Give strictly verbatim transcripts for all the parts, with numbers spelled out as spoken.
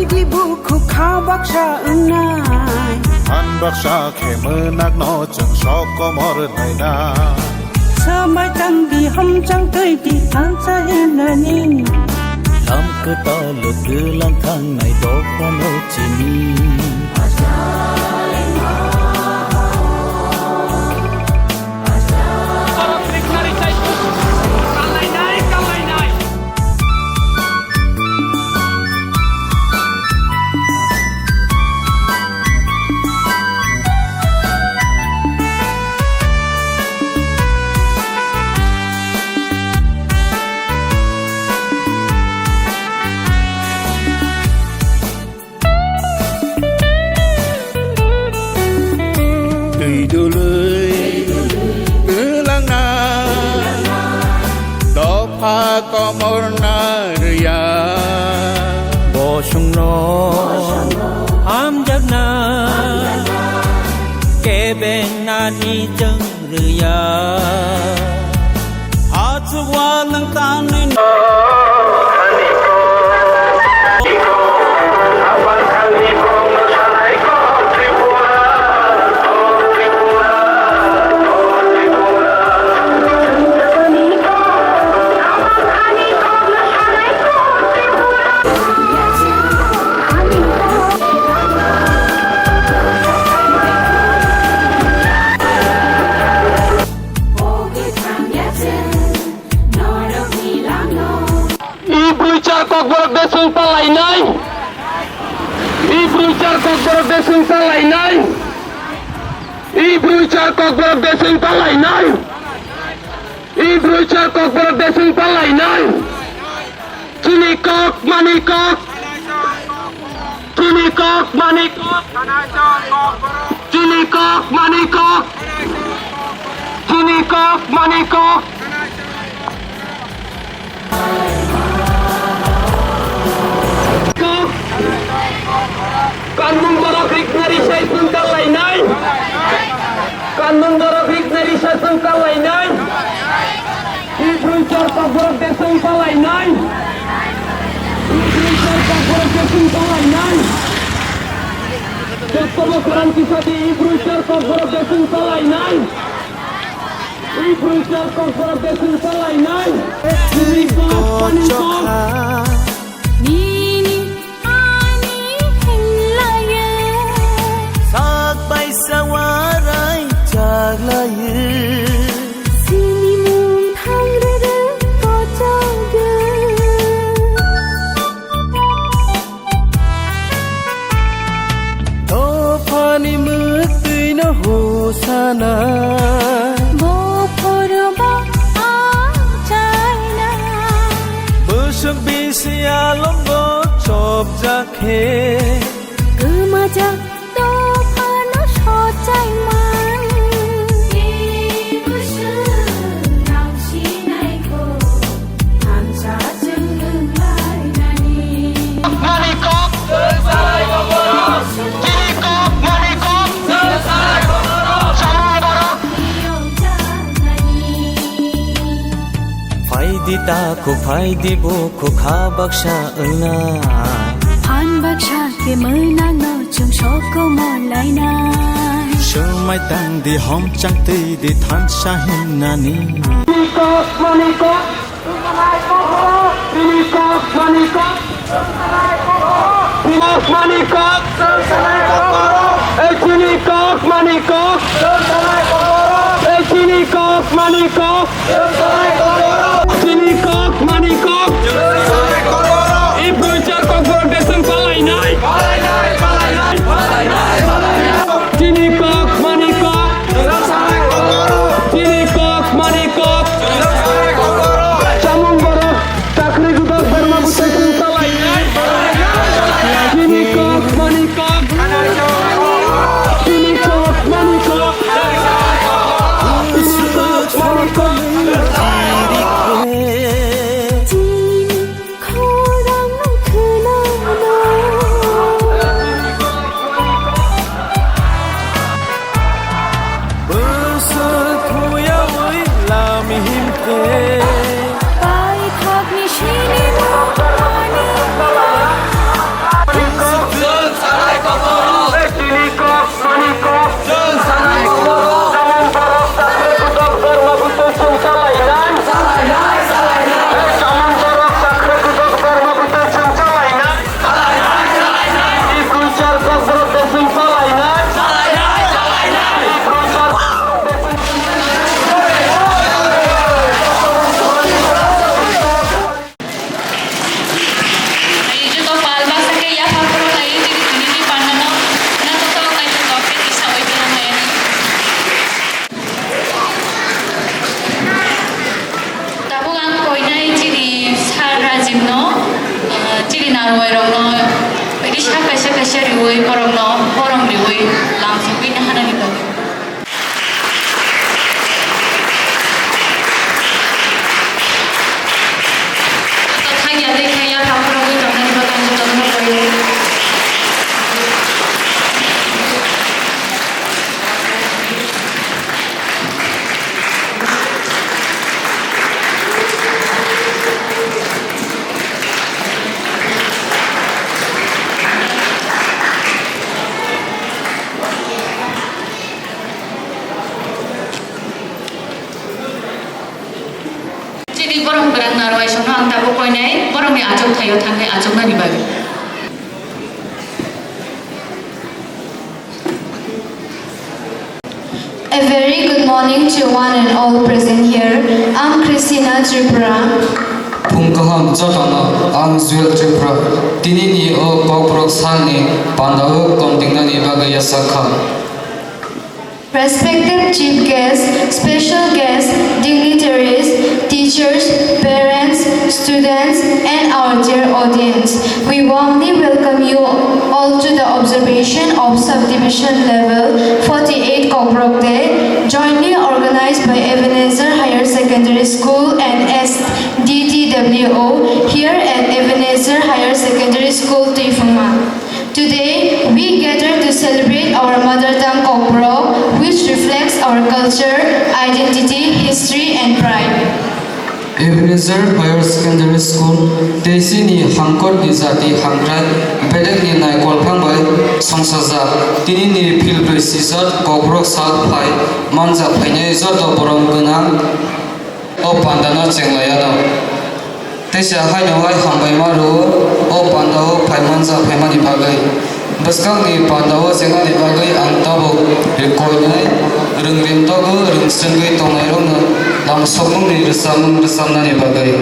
Di bukhuk kha baksa wngnai. Phan baksa khe mwnakno chwng sok komor naina. Swmai tang di hamchang twi di thansa hinani. Lam kwtal twlang thangnai dophano chini. Twi dului twlangna dopha komorna rwya. Bosongno hamjakna kebeng nani chwng rwya. Achukwa nwng tangni. I brwi char kokborok de chwng palainai. I brwi char kokborok de chwng palainai. I brwi char kokborok de chwng palainai. I brwi char kokborok de chwng palainai. Chini kok mani kok. Chini kok mani kok. Chini kok mani kok. Chini kok mani kok. Kok. Kanmung borok riknari sai pungkal lainai. Kanmung borok riknari sai pungkal lainai. Ibrui chor kokborok desung palainai. Ibrui chor kokborok desung palainai. Jottobo koran kisadi ibrui chor kokborok desung palainai. Ibrui chor kokborok desung palainai. Chini kok, pani kok. Nini ani hinlaya. Sak bai sawarai chaglaya. Sini mung thangrere kochogya. Dophani mwktwino hosana. Bophoroba achaina. Bwswk bisi alongo chopjak khe. Kwmajak dophano sochaima. Tei bwswk nang sinaikho. Phaidi takhuk, phaidi bukhuk, kha baksa wngna. Phan baksa khe mwnakno chwng sokomor lainai. Swmai tangdi, homchang twidi, thansa himnani. Chini kok mani kok. Chini kok mani kok. Chini kok mani kok. Eh, chini kok mani kok. Eh, chini kok mani kok. Chini kok mani kok. Ibrui char kokborok desung palainai. Chini kok mani kok. Chini kok mani kok. Chamung borok chakri gudak berma butai sung palainai. Chini kok mani kok. Chini kok mani kok. Chini kok mani kok. Wairokno risa kaisa kaisa riwi borokno borom riwi lamsogwi naharnani bagwi. Tei thangya tei thangya kha phunugwi tongnani bagwi ang jotono khlaiwi. Chini borok kwrak narwai songno ang tabuk koinai borokni achuk thaio thangwi achuknani bagwi. A very good morning to one and all present here. I'm Christina Tripura. Phung kaham jotono, ang Jewel Tripura. Tinini o Kokborok salni pandao tongdingnani bagwi yasak kha. Respected chief guests, special guests, dignitaries, teachers, parents, students, and our dear audience, we warmly welcome you all to the observation of subdivision level forty-eight Kokborok Day, jointly organized by Ebenezer Higher Secondary School and S D T W O here at Ebenezer Higher Secondary School, Tuiphangma. Today, we gather to celebrate our mother tongue Kokborok, which reflects our culture, identity, history, and pride. Ebenezer Higher Secondary School, tei chini hangkotni jati hamkrai bedekni naikolphang bai songsajak. Tinini philbrwi sijak Kokborok sal phai manjak phainai joto borom gwnang. O pandano chenglaiyano. Teisa haino hai hambai ma rwo, o pandao phaimanjak phaimani bagwi. Bwskangni pandao chengnani bagwi ang tabuk koinai rwngrim togo, rwngswngwi tongnairokno lamsokmungni rwchapmung rwchapnani bagwi.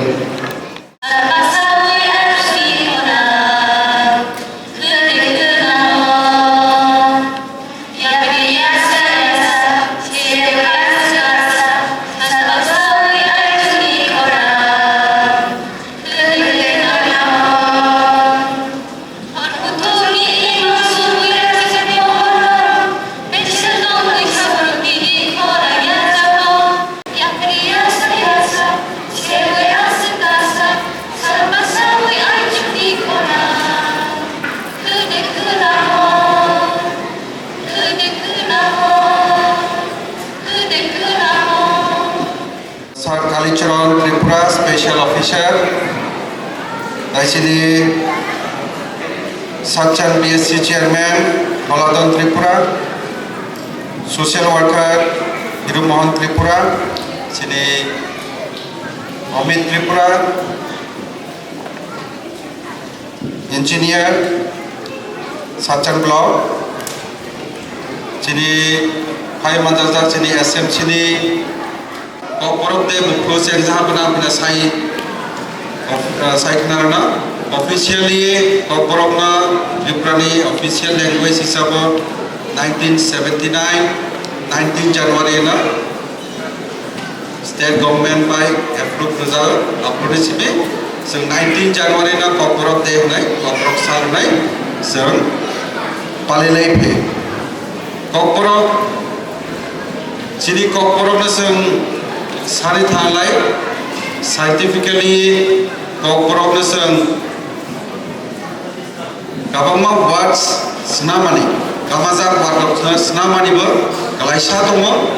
Sir Kalicharan Tripura, Special Officer, tei chini Satchan B S C Chairman, Baladon Tripura, Social Worker, Hiru Mohan Tripura, chini Amit Tripura, Engineer, Satchan Block, chini phai manjak chini S M chini Kokborok de bukhu chengjaha bwna bwna sai, of-, uh, sai khna rwna. Officially Kokborok no Tripura ni official language hisabo nineteen seventy-nine, nineteen January no State government bai approve rijak, aphuru simi chwng nineteen January no Kokborok Day hwnwi, Kokborok sal hwnwi chwng palilai phi. Kokborok, chini Kokborok no chwng sari thanglai, scientifically Kokborok no chwng Kwbangma words swnamani, kwmajak word rok swnamani bo kwlaisa tongo,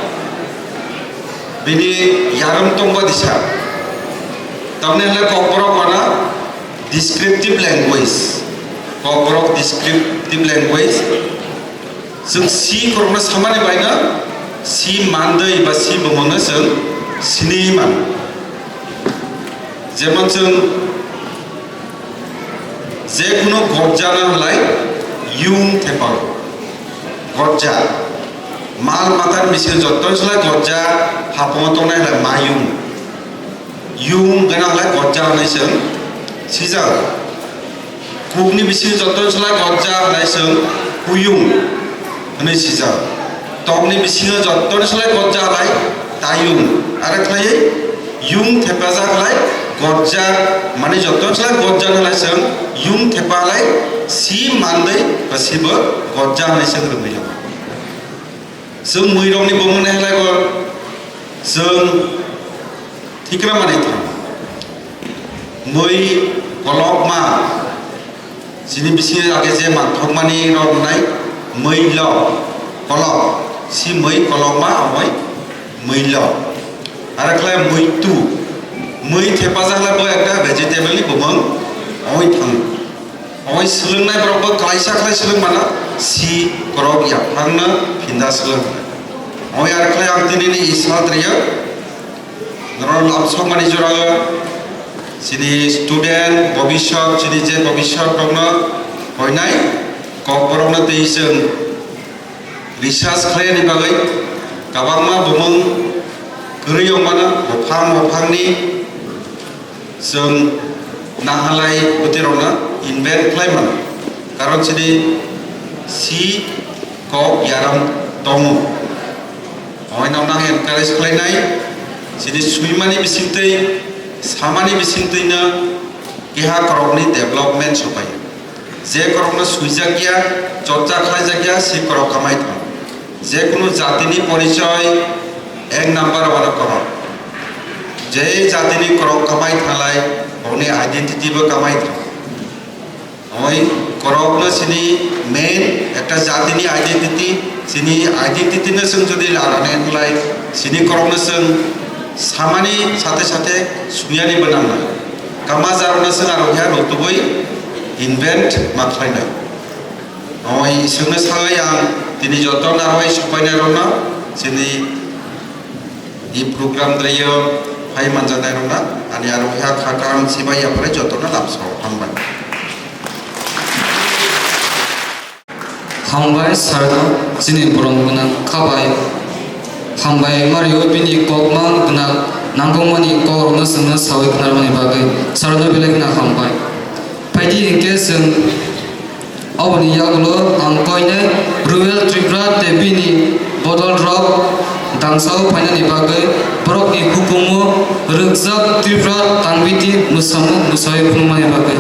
bini yarwng tongba disa. Tamni hwnle Kokborok wana descriptive language, Kokborok descriptive language. Chwng si korokno samani baino si mandwi ba si bumungno chwng sini mano. Jemon chwng je kunu gorjano hwnlai yung thepao. Gorja. Mal matar bisingo jottoni slai gorja hapungo tongnai hwnlai mayung. Yung gana hwnlai gorja hwnwi chwng sijak. Kukni bisingo jottoni slai gorja hwnlai chwng kuyung hwnwi sijak. Tokni bisingo jottoni slai gorja hwnlai tayung. Are khlaiwi yung thepajak hwnlai Gotjak, mani joto chwla gotjak halai chwng yung thepa halai si mandai ba sibo gotjak halai chwng rwngwi lago. Chwng mwirokni bumung nai halai bo chwng thikra manwi thang. Mwi kolokma, chini bisingo age je mangthokmani rok wngnai, mwi lo, kolok, si mwi kolokma, amoi mwi lo. Aro khlai mwi tu, mwi thepajak khlai bo ekta vegetable ni bumung, amoi thang. Amoi swlwngnai borok bo klaisa khlai swlwng mano, si korok yaphangno phinda swlwng. Amoi aro khlai ang tinini isal triyo, Norok lamsokmani jorao chini student, bobiswt, chini je bobiswt rokno koinai kok borokno tei chwng research khlaini bagwi kwbangma bumung kwrwi wngmano, buphang buphangni chwng nahalai bwtwirokno invent khlai mano, karon chini si kok yaram tongo. Oino nang encourage khlainai, chini swimani bisingtwi, samani bisingtwino keha korokni development sopai. Je korokno swijak ya, chorcha khlaijak ya, si korok kamai thang. Je kunu jatini porichoy ek number wano korok. Je jatini korok kamai thalai, boni identity bo kamai thang. Oi, korokno chini main ekta jatini identity, chini identity no chwng jodi lanani wngkhlai, chini korokno chwng samani sathe sathe suyani bo nangnai. Kama jarokno chwng aro khe rutubui invent ma khlainai. Oi, chwngno sawi ang tini joto narwai supainai rokno chini I program drio phai manjaknai rokna ani aro kha kha kaham chibai yaphre jotono lamsao hambai. Hambai sarno chini borom gwnang khabai. Hambai mario bini kokma gwnang nangkukmani kokrokno chwngno sawi khnarmani bagwi sarno belai khna hambai. Phaidi hinkhe chwng Oboni yagulo ang koinai Rural Tripura tei bini bodol rok dangsao phainani bagwi borokni hukumu rwkjak Tripura tangbiti mwsamung mwsai phunukmani bagwi.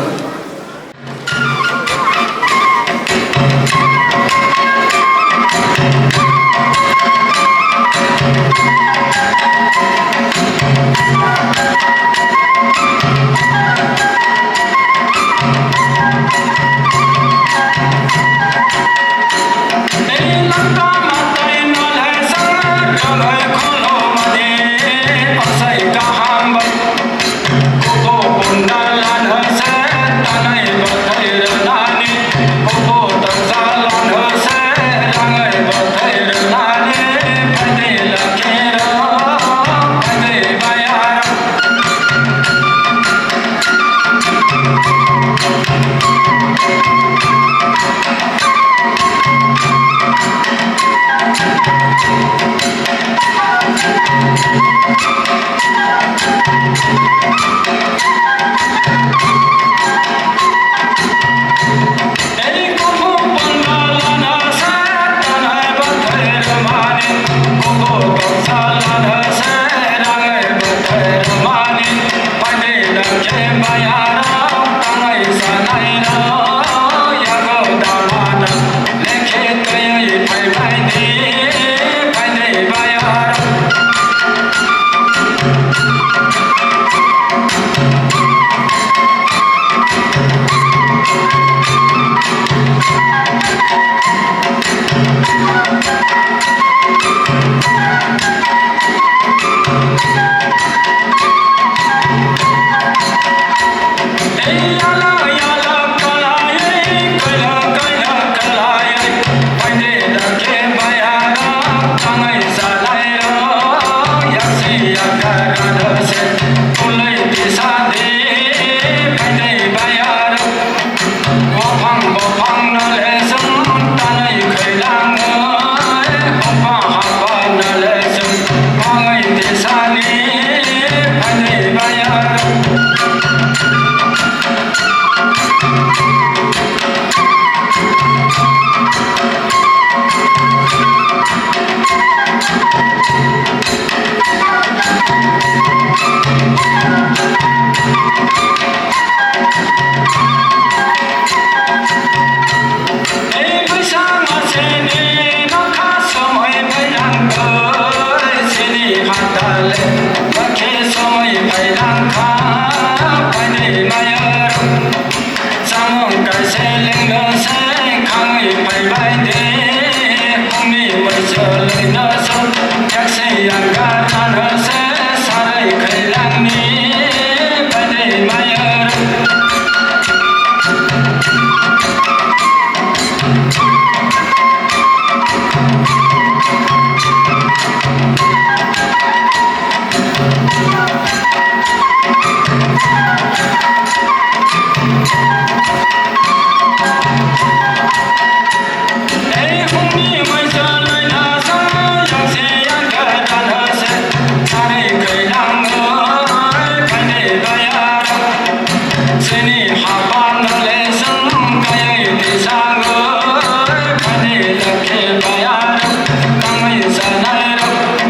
Chini hapano le song kayai tisagoi, kani lakhe bayarok, tangwi sanairok.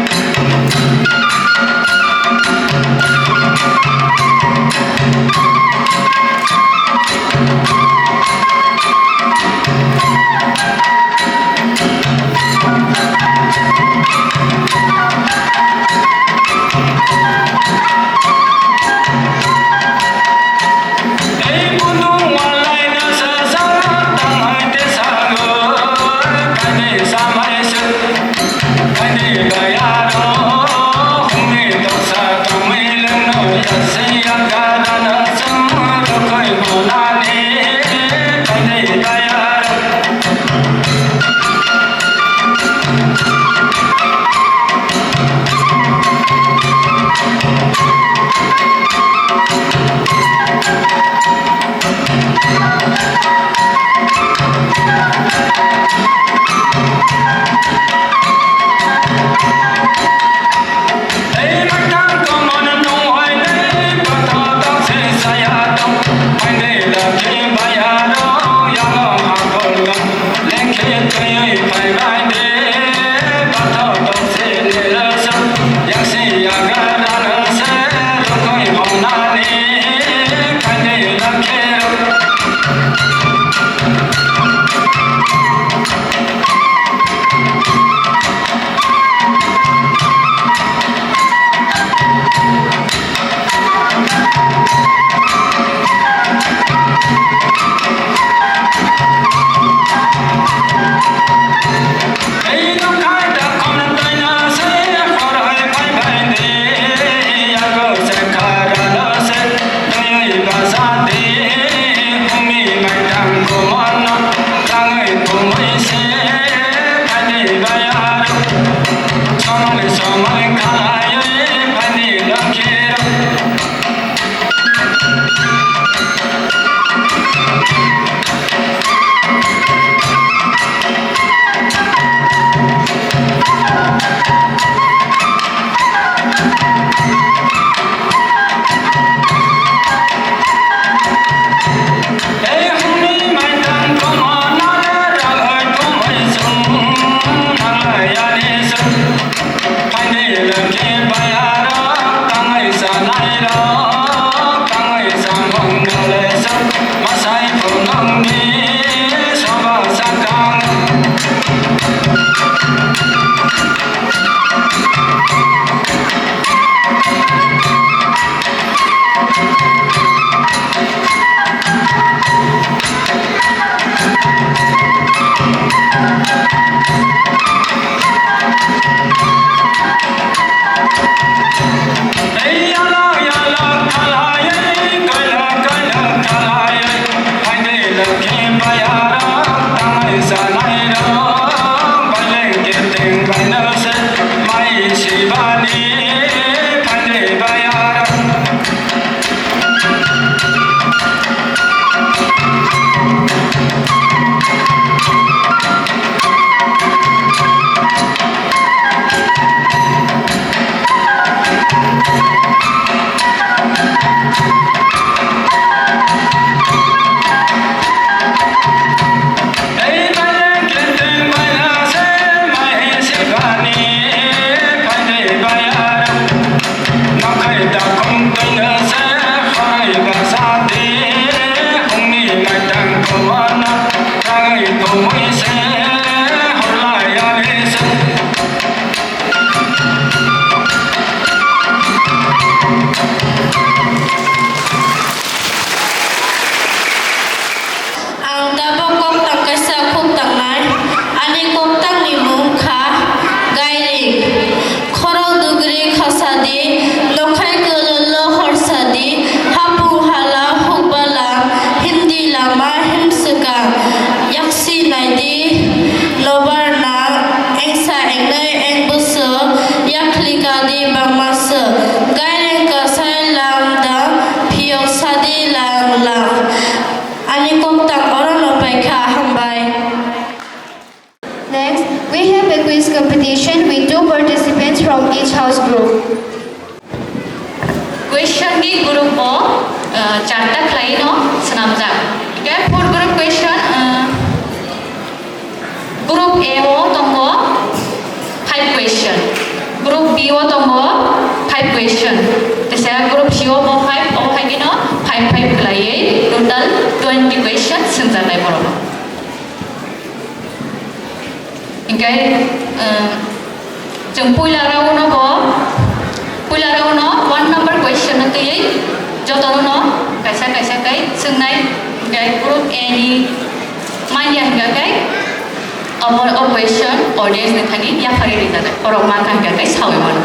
Ang tabuk koktang kaisa khuk tangnai. Ani koktangni mung kha Gairing. Khorok dugri khasadi, nokhai kwlwlo horsadi, hapung hala hukbalang, himdi lama himswkang, yaksi naidi, nobar nang, engsa engnwi engbwswk, yakhli kadi bangma swk, Gairing kasai lam dam, phiyok sadi lang lang. Ani koktang orono paikha, hambai. Next, we have a quiz competition with two participants from each house group. Question ni group o, uh, charta khlai no, Teisa group C o bo five, o hai khe no five five khlaiwi total twenty question swngjak lai borok. Hinkhe, eh, chwng puila round o bo, puila round o one number question no twiwi jotono no kaisa kaisa khe swngnai, hinkhe group A ni manya hinkha khe abo, o question audience ni thani yapharwi rijak, borok mankha hinkha khe saui mano.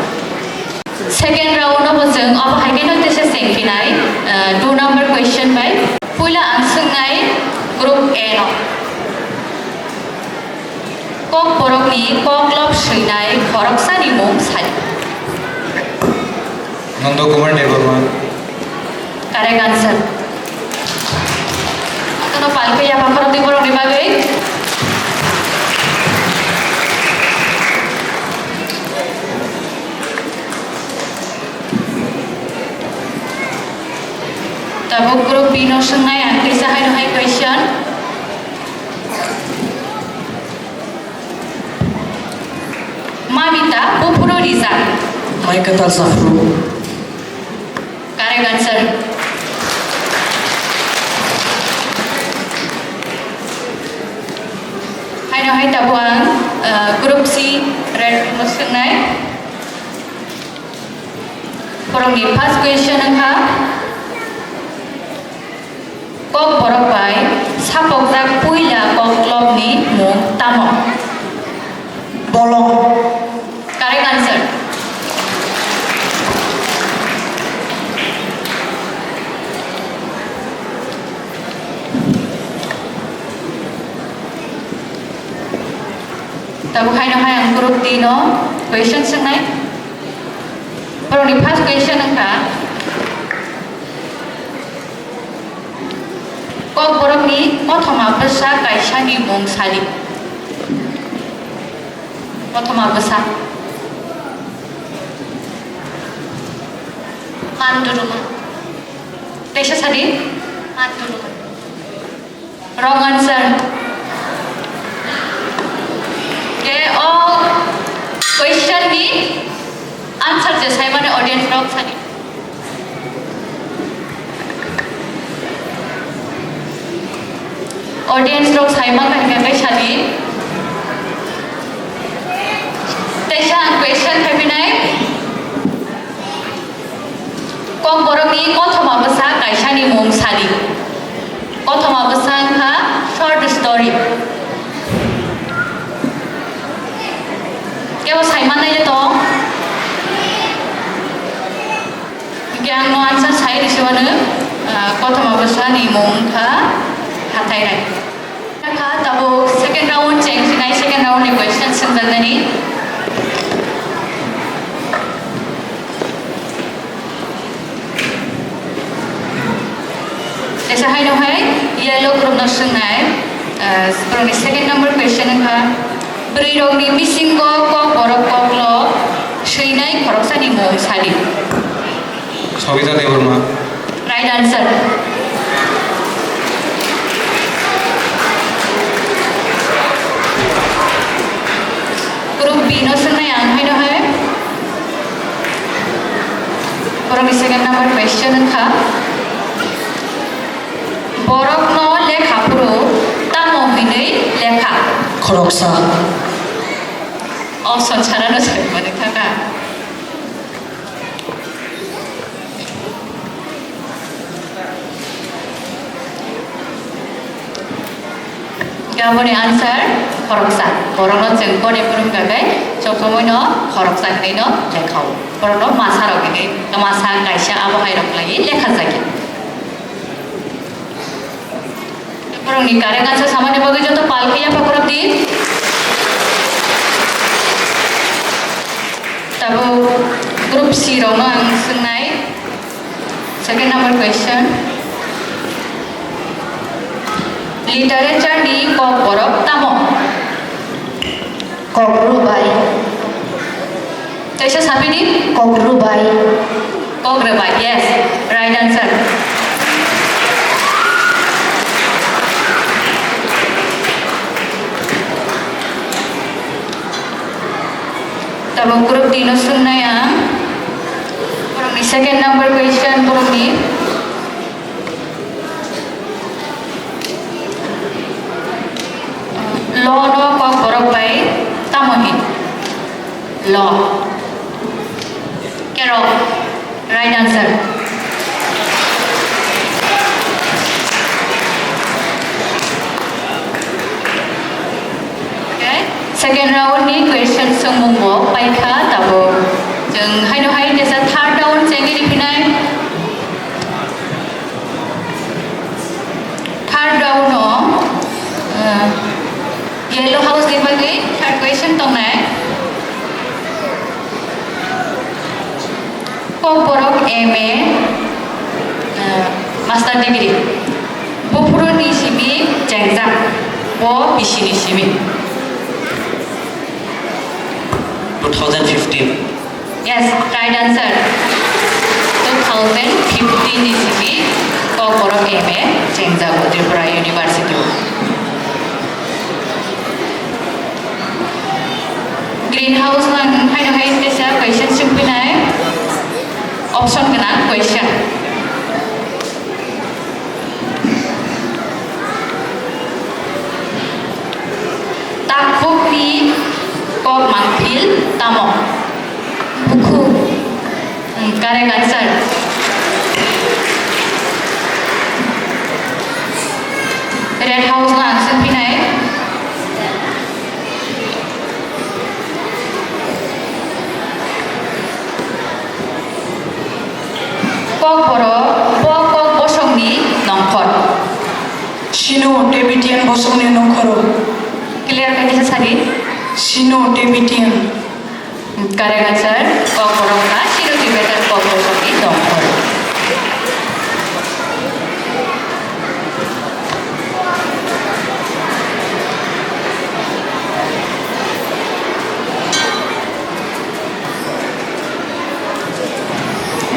Second round o bo chwng abo hai khe no teisa sengphinai, eh, two number question bai. Puila ang swngnai group A no. Kokborok ni koklob swinai khoroksa ni mung sadi. Nanda Kumar Debbarma. Correct answer. Kono palke ya pakhoro twi borok ni bagwi. Tabuk group B no swngnai ang teisa hai no hai question. Mamita buphuru rijak. Mai kwtal saphuru. Correct answer. Haino hai tabuk ang, uh, group C red no swngnai. Borokni first question wngkha, Kokborok bai sapokjak puila koklopni mung tamo? Bolong. Correct answer. Tabuk haino hai ang group D no question swngnai. Borokni first question wngkha, Kokborokni kothoma bwsa kaisani mung sadi. Kothoma bwsa. Manduruma. Teisa sadi? Manduruma. Wrong answer. Ke o question ni answer je sai mane audience rok sadi. Audience rok sai ma kha hingkha khe sadi. Teisa ang question khai phinai. Kokborokni kothoma bwsa kaisani mung sadi. Kothoma bwsa wngkha short story. Kebo sai mannai le tong? Hingke ang no answer sai risi mano, ah, kothoma bwsani mung wngkha hathai rai. Kha tabuk second round cheng sinai, second round ni question swngjak nani. Teisa haino hai yellow group no swngnai, ah, borokni second number question wngkha, bwrwi rokni bisingo kok borok koklo swinai khoroksani mung sadi. Sobita Debbarma. Right answer. Group B no swngnai ang haino hai. Borokni second number question wngkha, borokno lekha phuru tamo hinwi lekha? Khoroksa. Option sanano sai mani kha kha. Aboni answer khoroksa. Borokno chwng kone phwrwngkha khe, sob somoino khoroksa hinwi no lekha-o. Borokno masa rok hinwi, masa kaisa abo hai rok lai lekha jagwi. Borokni correct answer samani bagwi joto pal khe yapha khorok di. Tabuk group C rokno ang swngnai. Second number question. Literature ni kok borok tamo? Kok rwbai. Kaisa sapidi? Kok rwbai. Kok rwbai, yes. Right answer. Tabuk group D no swngnai ang. Borokni Second number question borokni. Lo no Kokborok bai tamo hin? Lo. Kerok. Right answer. Okay. Second round ni question swngmung bo paikha tabuk. Chwng haino hai teisa third round chengwi riphinai. Third round o, uh, yellow house ni bagwi third question tongnai. Kokborok M A, uh, master degree. Buphuru ni simi chengjak. Bo bisi ni simi. Two thousand fifteen. Yes, right answer. Two thousand fifteen ni simi Kokborok M A chengjago Tripura University o. Greenhouse no ang haino hai teisa question swngphinai. Option gwnang question. Takhukni kok mangphil tamo? Bukhu. Hmm, correct answer. Red House no ang swngphinai. Kokborok, bo kok bosongni nongkhor. Sino-Tibetan bosongni nongkhoro. Clear khe kisa sadi? Sino-Tibetan. Correct answer, Kokborok wngkha Sino-Tibetan kok bosongni nongkhor.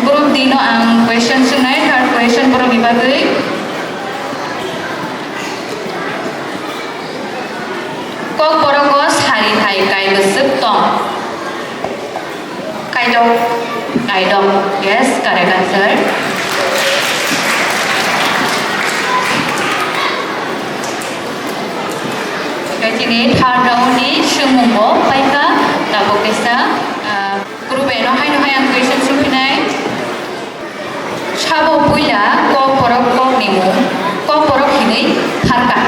Group D no ang question swngnai, third question borokni bagwi. Kokborok o sari hai kai bwswk tong? Kaidok. Kaidok. Yes, correct answer. Oke, chini third round ni swngmung bo paikha, tabuk kisa, ah, group A no haino hai ang question swngphinai. Sabo puila Kokborok kokni mung Kokborok hinwi pharkha.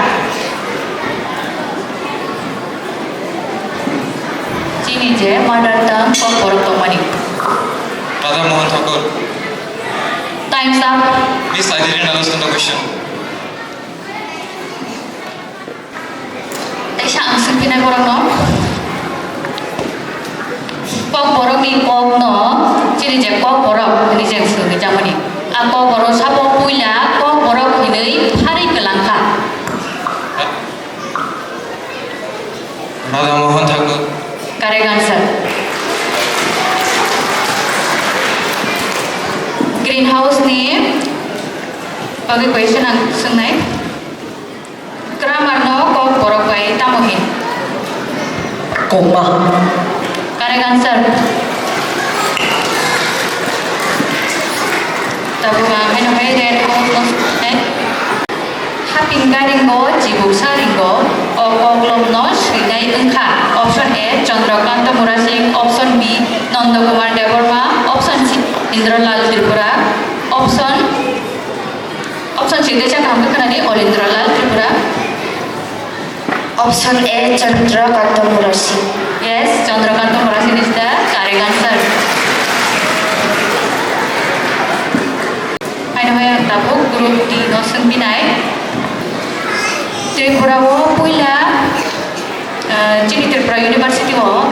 Chini je mother tongue Kokborok tongmani. Radha Mohan Thakur. Time's up. Miss Irene Alusunda question. Teisa ang swngphinai borokno. Kokborokni kokno chini je Kokborok hinwi je swngwi chamani. A Kokborok sabo puila Kokborok hinwi pharwi kwlangkha. Radha Mohan Thakur. Correct answer. Greenhouse ni bagwi question ang swngnai. Grammar no Kokborok bai tamo hin? Comma. Correct answer. Tabuk ang haino hai red house no swngnai. Hapinga ringo, chibuksa ringo, o koklopno swinai wngkha. Option A, Chandrakanta Murasing, option B, Nandakumar Debbarma, option C, Indralal Tripura, option, option C teisa kaham khe khwnadi, Olindralal Tripura. Option A, Chandrakanta Murasing. Yes, Chandrakanta Murasing is the correct answer. Haino hai ang tabuk group D no swngphinai. Tripura o puila, eh, chini Tripura University o,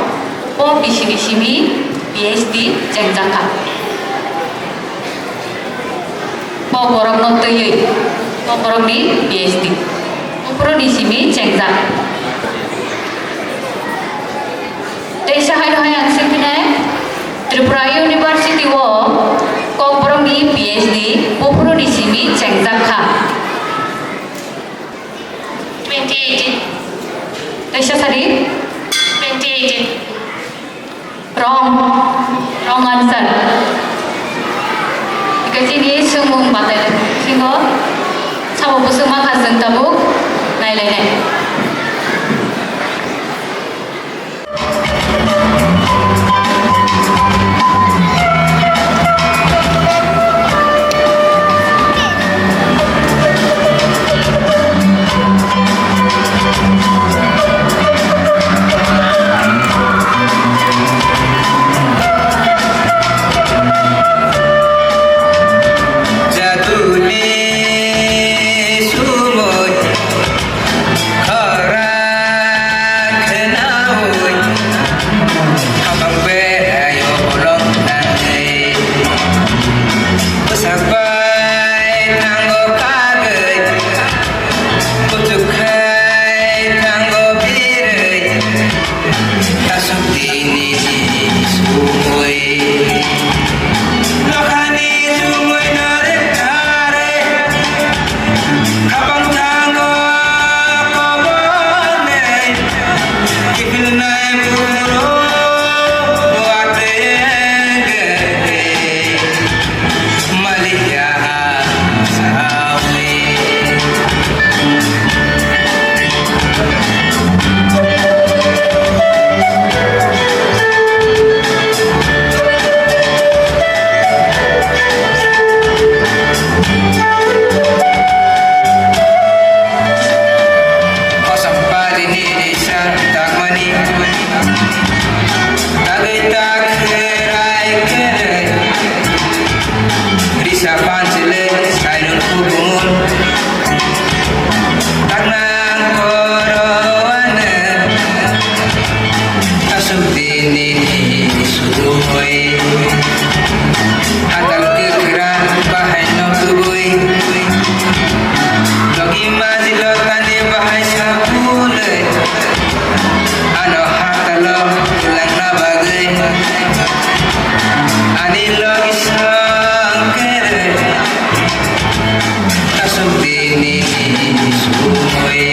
o bisi ni simi P H D chengjakha. Kokborok no twiwi, Kokborok ni P H D. Buphuru ni simi chengjak. Teisa haino hai ang swngphinai, Tripura University o Kokborok ni P H D buphuru ni simi chengjak kha. Twenty eighteen. Teisa sadi? Twenty eighteen. Wrong. Wrong answer. Tongmung batai thingo, sabo bwswk ma kha chwng tabuk nailainai. Jaduni sumui khorang khnaui habang berayo bolong nangwi bwsak bai thango kagwi. Kuchuk khai thango birwi, tasuk dini sumui. Nokhani sumui nare thare, khabang thango kobonai, kiphilnai buro watenge. Kosom parini risa tangmani. Tagwi tak kherai kherai. Risa panchile sairung kubun. Taknang koroane. Tasuk dini sumui. Hatal kikra bahai no kubui. Logi maji lotani bahai sapulei. Ano hatalo langna bagwi. Ani logi songkere. Tasuk dini sumui.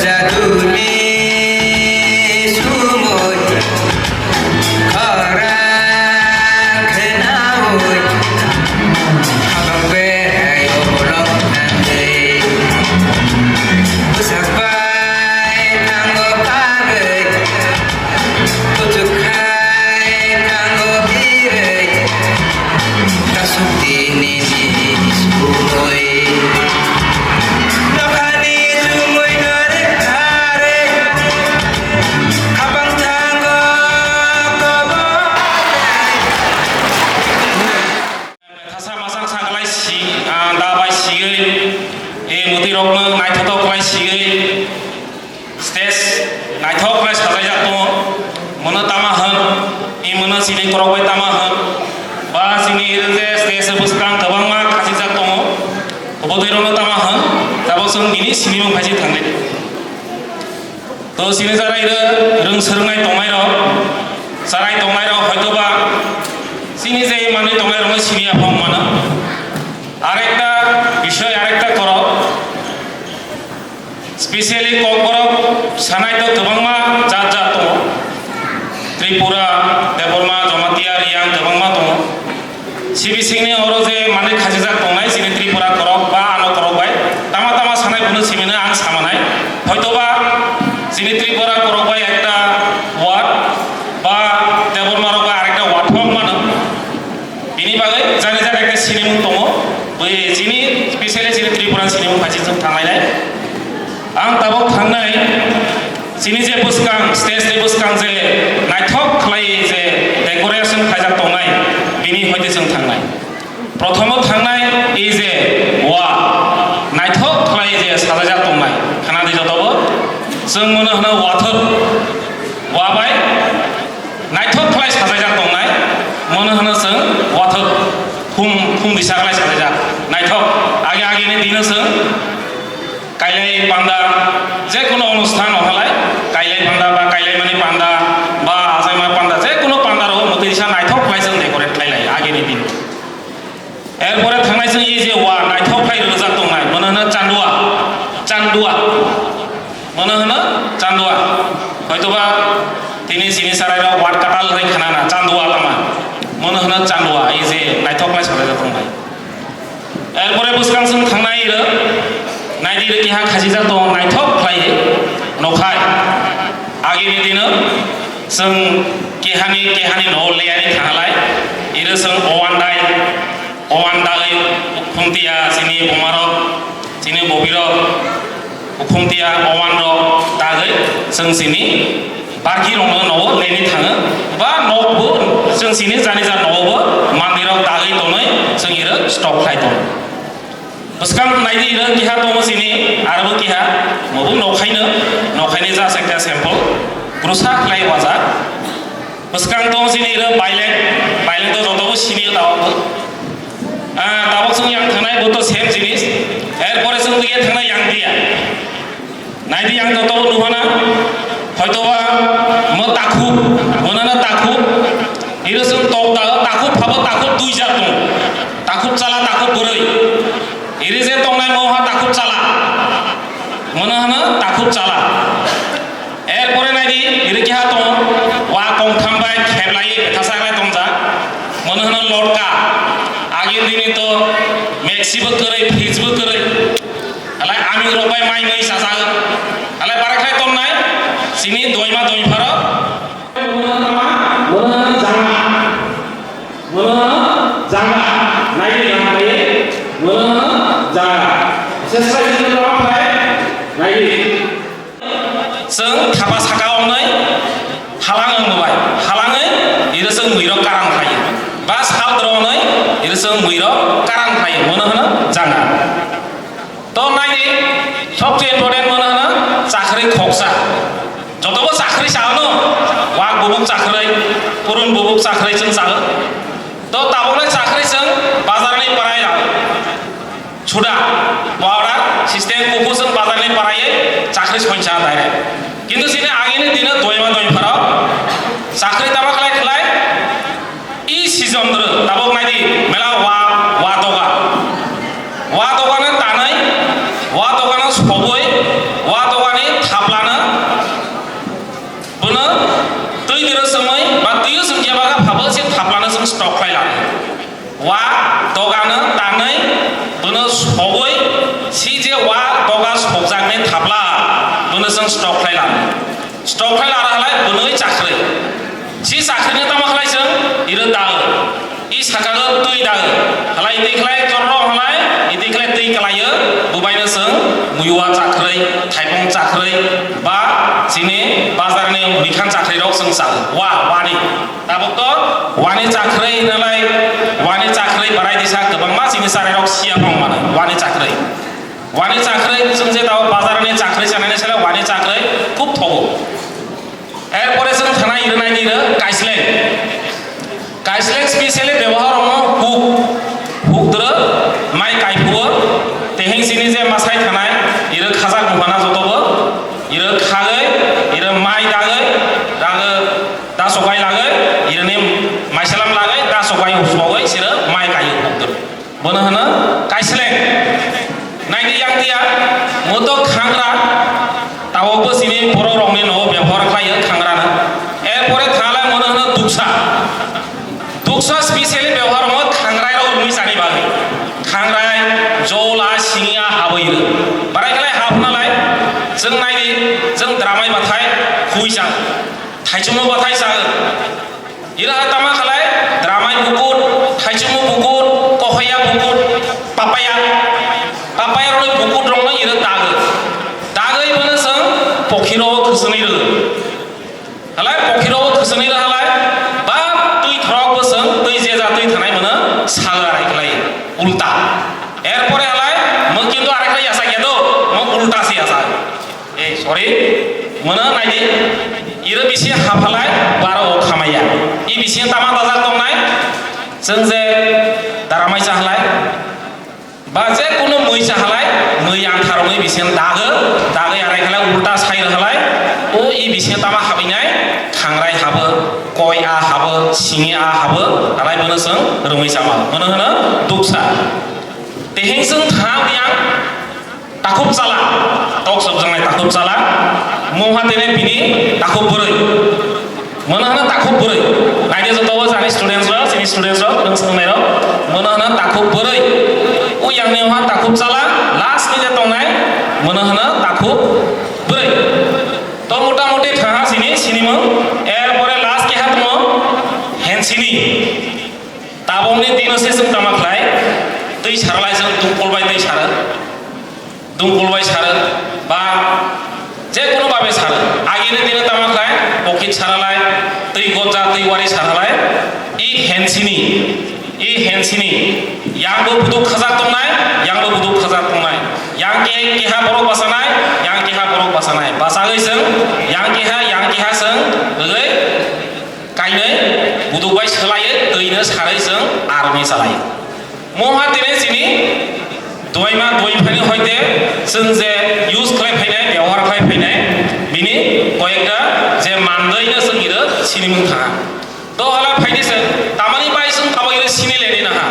Jaduni sumui khorang khnaui, habang beraio bolong nangwi. Bwsak bai thango pagwi, kuchuk khai thango birwi. Tasuk dini sumui. Nokhani sumui nare thare. Khapang thango kobo. Thasa masang saklai si, ah, da bai sigwi. E mutwi rokno naithotok klai sigwi. Stage naithok khe sajaijak tongo. Mono tama hwn, i mono chini korok bai tama hwn. Ba chini iro je stage bwskang kwbangma khachijak tongo. Obo twi rokno tama hwn, tabok chwng bini sinimung phaisi thangdi. To chini jara iro rwng swrwngnai tongnai rok, charai tongnai rok hoitoba chini je manwi tongnai rokno siniya phong mano. Arekta bishoy, arekta korok. Specially Kokborok sanai to kwbangma jat jat tongo. Tripura, Debbarma, Jamatia, Riyang kwbangma tongo. Sibisingni oro je manwi khachijak tongnai chini Tripura korok ba ano korok bai tama tama sanai bono simino ang samanai. Hoitoba chini Tripura korok bai ekta ward ba Debbarma rok bai arekta ward hok mano. Bini bagwi jani jani ekta sinimung tongo. Bui chini specially chini Tripura sinimung phaisi chwng thanglainai. Ang tabok thangnai chini je bwskang, stage ni bwskang je naithok khlai je decoration khaijak tongnai, bini hoite chwng thangnai. Prothomo thangnai ei je wa, naithok khlai je sajajak tongnai, khana di jotobo chwng mono hwno wathor, wa bai naithok khlai sajajak tongnai, mono hwno chwng wathor, khum, khum disa khlai sajajak, naithok, age age ni dino chwng kailai panda, je kono onusthan o halai kailai panda ba kailai mani panda ba achaima panda, je kono panda rok mwtwi sa naithok khlai chwng decorate khlai lai age ni dino. Erpore thangnai chwng ei je wa naithok khlai rwjak tongnai, mono hwno chandua, chandua, mono hwno chandua. Hoitoba tini chini sarai rok wat katal hwnwi khana na, chandua tama, mono hwno chandua, ei je naithok khlai sajajak tongnai. Erpore bwskang chwng thangnai iro, naidi iro keha khachijak tongo naithok khlai nokhai. Agini dino chwng kehani, kehani no leyani thanglai, iro chwng owan dai, owan dagwi khumtiya chini bumarok, chini bobirok, Ukhumtiya owan rok dagwi chwng chini barki rokno nogo leni thango, ba nokbo chwng chini jani jar nogo bo mandirok dagwi tonwi chwng iro stock khlai tongo. Bwskang naidi iro kiha tongo chini, arbo kiha, mobo nokhaino, nokhaini just ekta sample, kwrwsa khlai wajak. Bwskang tongo chini iro bailek, bailek to jotobo sini o tabok bo. Ah, tabok chwng yang thangnai bo to same jinis. Erpore chwng twiya thangnai yang twiya. Naidi yang jotobo nuhana, hoitoba mo takhuk, monano takhuk. Iro chwng tok da, takhuk phabo takhuk dui jat tongo. Takhuk chala, takhuk bwrwi. Iri je tongnai mo ha takhuk chala. Mono hwno takhuk chala. Erpore naidi, iri keha tongo, wa kongtham bai kheblai bethasa khlai tongjak. Mono hwno lotka. Agini dini to mexi bo kwrwi, fridge bo kwrwi. Halai aming rok bai mai mui chajak. Halai barakhlai tonnai, chini doima doipharo. Mono hwno janga. Mono hwno janga. Naidi nang bai, mono hwno janga. Sesai sini tama phai, naidi. Chwng thapa saka ongnai halang wng bai, halangwi iro chwng muirok karang khlai, ba sal doro ongnai iro chwng muirok karang khlai, mono hwno janga. To naidi, sobse important mono hwno chakri khoksa. Jotobo chakri sa hwno, wak bubuk chakri, purun bubuk chakri chwng sa hwno. To tabuknai chakri chwng bazarni prai rang. Suda, powder, system kuku chwng bazarni prai chakri soinsa direct. Kintu chini agini dino doima doipharo chakri tama khlai khlai, i season dwrwng tabuk naidi mela wa, wa doga. Wa dogano tanwi, wa dogano sogwi, wa dogani thaplano bono twi dwrwng chwngwi ba twiyo chwngya baga phabo se thaplano chwng stock khlai lago. Wa dogano tanwi bono sogwi si je wa doga sokjakni thapla bono chwng stock khlai lago. Stock khlai lara halai bwnwi chakri. Si chakri ni tama khlai chwng iro dal. I saka o twi dal. Halai twi khlai chorro halai, i twi khlai twi kalaio. Bubaino chwng muiwa chakri, thaipung chakri, ba chini bazar ni muikhan chakri rok chwng chal. Wa, wani. Tabuk to wani chakri nalai, wani chakri barai disa kwbangma chini chari rok siya pang mano. Wani chakri. Wani chakri, chwng je tao bazar ni chakri chanani sele wani chakri khub thogo. Erpore chwng thana iro naidi iro kaisleng. Kaisleng specially bebohar Moto khangra, tabokbo chini borok rokni nogo bebohar khlaio khangrano. Erpore thanglai mono hwno duksa. Duksa specially bebohar omo khangrai rok rwngwi chani bagwi. Khangrai, jola, singya habwi rw. Barai khlai hapnalai, chwng naidi, chwng dramai bathai hui chang. Thaichungno bathai chang. Ira tama khalai, dramai bukut, thaichungno bukut, kohoya bukut, papaya. Papaya rokni bukut rokno ira dagwi. Dagwi bono chwng pokhirok khwswnwi rw. Halai pokhirok khwswnwi rw halai, ba twi thorok bwswng, twi jeja twi thanai mono saga rai khlai, ulta. Erpore halai, mo kintu arekha yasa ya do, mo ulta se yasa. Eh, sorry, mono naidi, iro bisi haphalai, baro o khamaya. I bisi tama dajak tongnai, chwng je daramai chahalai, ba je kuno mui chahalai, mui ang tharongwi bisi dagwi, dagwi arekha ulta sai rwhalai, o i bisi tama habinai, khangrai habo, koi a habo, singi a habo, halai bono chwng rwngwi chama. Mono hwno duksa. Teheng chwng thang yang, Takhuk chala, tok sokjaknai takhuk chala, mungha tene bini takhuk bwrwi. Mono hwno takhuk bwrwi. Naidi joto o jani students rok, chini students rok, nwng swngnai rok. Mono hwno takhuk bwrwi. O yang ni ha takhuk chala, last ni je tongnai, mono hwno takhuk bwrwi. To mota moti thaha sini, sini mung. Er pore last keha tongo, hen sini. Tabokni dino se chwng tama khlai, twi saralai chwng tungkol bai twi sara. Dungkul bai sara ba je kono babe sara. Agini dino tama khlai, pokhit saralai, twi gotja, twi wari saralai, i hensini, i hensini, yangbo buduk khajak tongnai, yangbo buduk khajak tongnai, yang ke-, keha borok basanai, yang keha borok basanai, basagwi chwng yang keha, yang keha chwng rwgwi kainwi buduk bai swlaiwi twino sarwi chwng aroni chalai. Moha tini chini doima doi phani hoite chwng je use khlai phainai, byabohar khlai phainai, bini koyekta je mandoi no chwng iro sinimung thanga. To hala phaidi chwng tamani bai chwng tabok iro sini leni naha?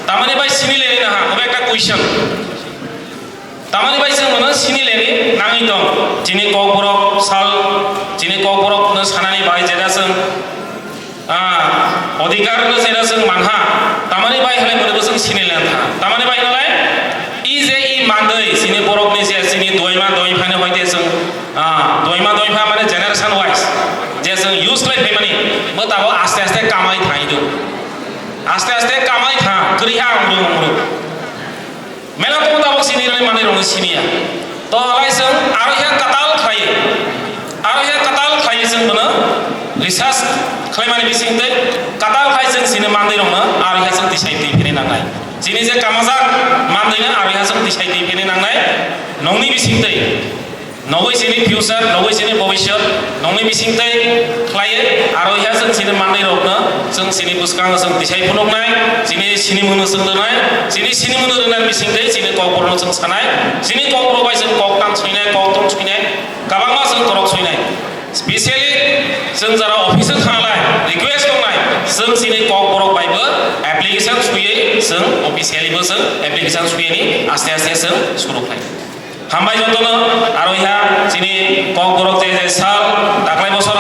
Tamani bai sini leni naha? Obo ekta question. Tamani bai chwng bono sini leni nangwi tong. Chini kokborok sal, chini kokborok no sanani bai jeda chwng, ah, odhikar no jeda chwng manha. Tamani bai hwnwi bono bo chwng sini lentha. Tamani bai hwnwi i je i mandoi chini borokni je chini doima doi phani hoite chwng, ah, doima doi pha mane generation wise je chwng use khlai phaimani bo tabok aste aste kamai thangwi do. Aste aste kamai tha, kwrwi ha umruk umruk. Mela tongma tabok sini rani manwi rokno siniya. To alai chwng aro he katal khlai. Aro he katal khlai chwng bono research khlaimani bising tei katal khlai chwng sini manwi rokno aro he chwng tisai twi phini nangnai. Chini je kamajak manwi no aro he chwng tisai twi phini nangnai. Nongni bising tei. Nogwi chini future, nogwi chini bobishyot, nongni bisingtwi khlaiwi, aro ya chwng chini manwi rokno, chwng chini bwskango chwng tisai phunuknai, chini sinimungno chwng rwnai, chini sinimungno rwnani bisingtwi chini kokborokno chwng sanai, chini kokborok bai chwng kok tang swinai, kok tong swinai, kwbangma chwng korok swinai. Specially chwng jara office-o thanglai, request tongnai, chwng chini kokborok baibo application swiwi, chwng officially bo chwng application swiyani aste aste chwng suruknai. Hambai jotono, aro iha chini kokborok je je sal, daklai bosor